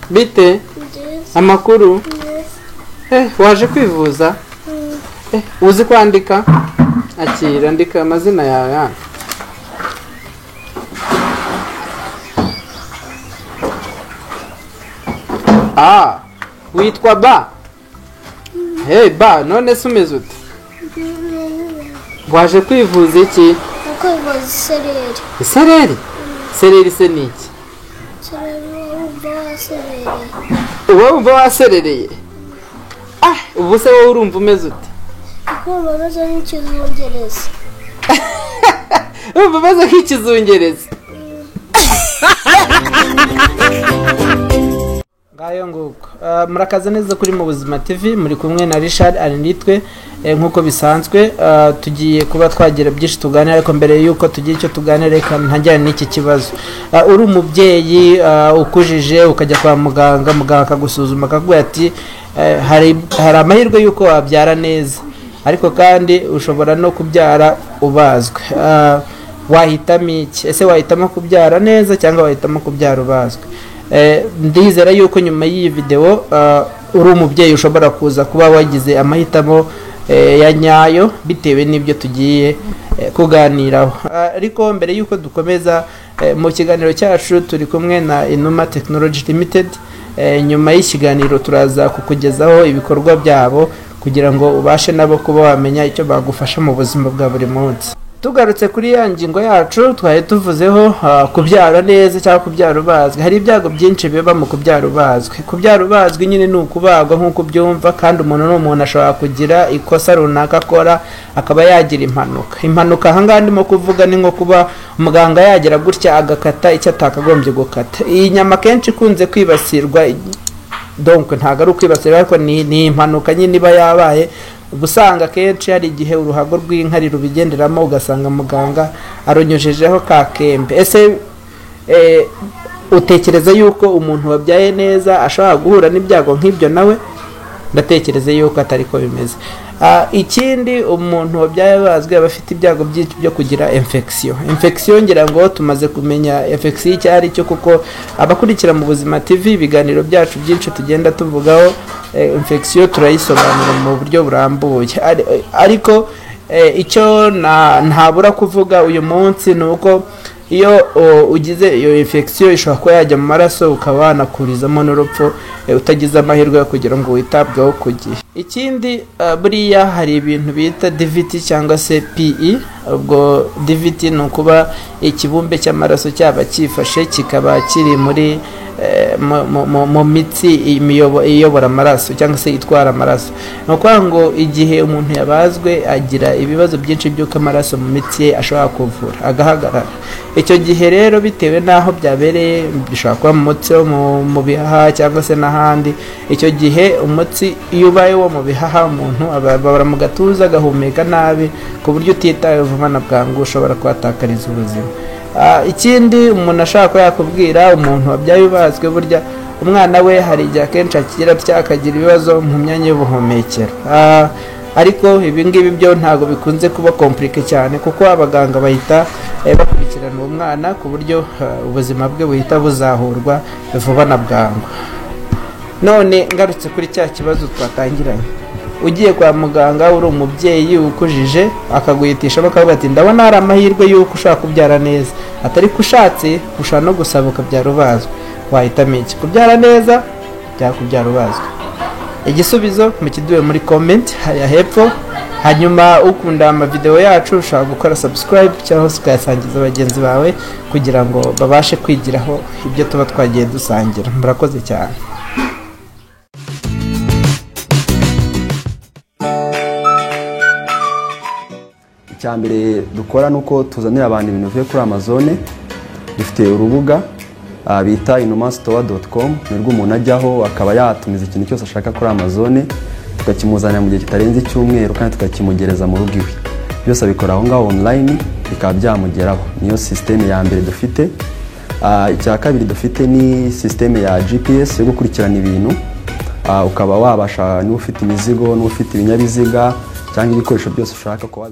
Bite? Amakuru? Waje kwivuza? Uzi kwandika? Akira, andika amazina yawe hano. Ah, witwa Ba? Hey Ba, none se umeze ute? Waje kwivuza iki? Kwivuza isereri. Isereri? Isereri se ni iki? Uba wumva waserereye? Ah, ubu se wowe urumva umeze ute? Ukumva umeze nk'ikizungerezi. Urumva umeze nk'ikizungerezi. Ngayo nguko. Murakaza neza kuri Mu Buzima TV, muri kumwe na Richard Arinitwe nkuko bisanzwe. Tugiye kuba twagira byinshi tuganira, ariko mbere yuko tugira icyo tuganira reka ntangirane n'iki kibazo. Uri umubyeyi ukujije ukajya kwa muganga, muganga akagusuzuma akakubwira ati hari amahirwe yuko wabyara neza, ariko kandi ushobora no kubyara ubazwe. Wahitamo iki? Ese wahitamo kubyara neza cyangwa wahitamo kubyara ubazwe? Ndizera yuko nyuma y'iyi video uri umubyeyi ushobora kuza kuba wagize amahitamo ya nyayo bitewe n'ibyo tugiye kuganiraho. Ariko mbere yuko dukomeza mu kiganiro cyacu, turi kumwe na Inuma Technology Limited. Nyuma y'ikiganiro turaza kukugezaho ibikorwa byabo kugira ngo ubashe nabo kuba wamenya icyo bagufasha mu buzima bwa buri munsi. Tugarutse kuri ya ngingo yacu twari tuvuzeho, kubyara neza cyangwa kubyara ubazwe. Hari ibyago byinshi biba mu kubyara ubazwe. Kubyara ubazwe nyine ni ukubagwa nk'uko ubyumva, kandi umuntu n'umuntu ashobora kugira ikosa runaka akora akaba yagira impanuka. Impanuka aha ngaha ndimo kuvuga ni nko kuba umuganga yagira gutya agakata icyo atakagombye gukata. Iyi nyama kenshi ikunze kwibasirwa, donc ntago ari ukwibasirwa ariko ni impanuka nyine iba yabaye. Ubusanga kenshi hari igihe uruhago rw'inkari rubigenderamo ugasanga muganga arunyujejeho ka kembe. Ese utekereza yuko umuntu wabyaye neza ashobora guhura n'ibyago nk'ibyo nawe? Ndatekereza yuko atari ko bimeze. Ikindi, umuntu wabyaye bazwi aba afite ibyago byinshi byo kugira infection. Infection ngira ngo tumaze kumenya infection icyo ari cyo, kuko abakurikira Mu Buzima TV ibiganiro byacu byinshi tugenda tuvugaho infection turayisobanura mu buryo burambuye. Ariko icyo ntabura kuvuga uyu munsi ni uko iyo ugize iyo infection ishobora kuba yajya mu maraso ukaba wanakurizamo n'urupfu utagize amahirwe yo kugira ngo witabweho ku gihe. Ikindi, buriya hari ibintu bita DVT cyangwa se PE. Ubwo DVT ni ukuba ikibumbe cy'amaraso cyaba cyifashe kikaba kiri muri mu mitsi iyobora amaraso cyangwa se itwara amaraso. Ni ukuvuga ngo igihe umuntu yabazwe agira ibibazo byinshi by'uko amaraso mu mitsi ye ashobora kuvura agahagarara. Icyo gihe rero bitewe n'aho byabereye, bishobora kuba mu mutsi wo mu bihaha cyangwa se n'ahandi. Icyo gihe umutsi iyo ubaye wo mu bihaha, umuntu ababara mu gatuza agahumeka nabi ku buryo utitaye vuba na bwangu ushobora kuhatakariza ubuzima. Ikindi umuntu ashaka ko yakubwira, umuntu wabyaye ubazwe burya umwana we hari igihe akenshi akira akagira ibibazo mu myanya y'ubuhumekero. Ariko ibi ngibi byo ntabwo bikunze kuba komplike cyane, kuko abaganga bahita bakurikirana uwo mwana ku buryo ubuzima bwe buhita buzahurwa vuba na bwangu. None ngarutse kuri cya kibazo twatangiranye, ugiye kwa muganga uri umubyeyi ukujije akaguhitisha bakavuga ati ndabona hari amahirwe yuko ushaka kubyara neza, atari ko ushatse ushobora no gusaba ukabyara ubazwe. Wahitamo iki? Kubyara neza cyangwa kubyara ubazwe? Igisubizo mukiduhe muri comment hariya hepfo. Hanyuma ukunda amavideo yacu ushobora gukora subscribe cyangwa se ukayasangiza bagenzi bawe kugira ngo babashe kwigiraho ibyo tuba twagiye dusangira. Murakoze cyane. Icya mbere dukora nuko tuzanira abantu ibintu bivuye kuri Amazon. Dufite urubuga bita inumastore.com, nirwo umuntu ajyaho akaba yatumiza ikintu cyose ashaka kuri Amazon, tukakimuzanira mu gihe kitarenze icyumweru kandi tukakimugereza mu rugo iwe. Byose abikora aho ngaho online bikaba byamugeraho. Niyo system ya mbere dufite. Icya kabiri dufite ni system ya GPS yo gukurikirana ibintu, ukaba wabasha niba ufite imizigo, niba ufite ibinyabiziga cyangwa ibikoresho byose ushaka kuba.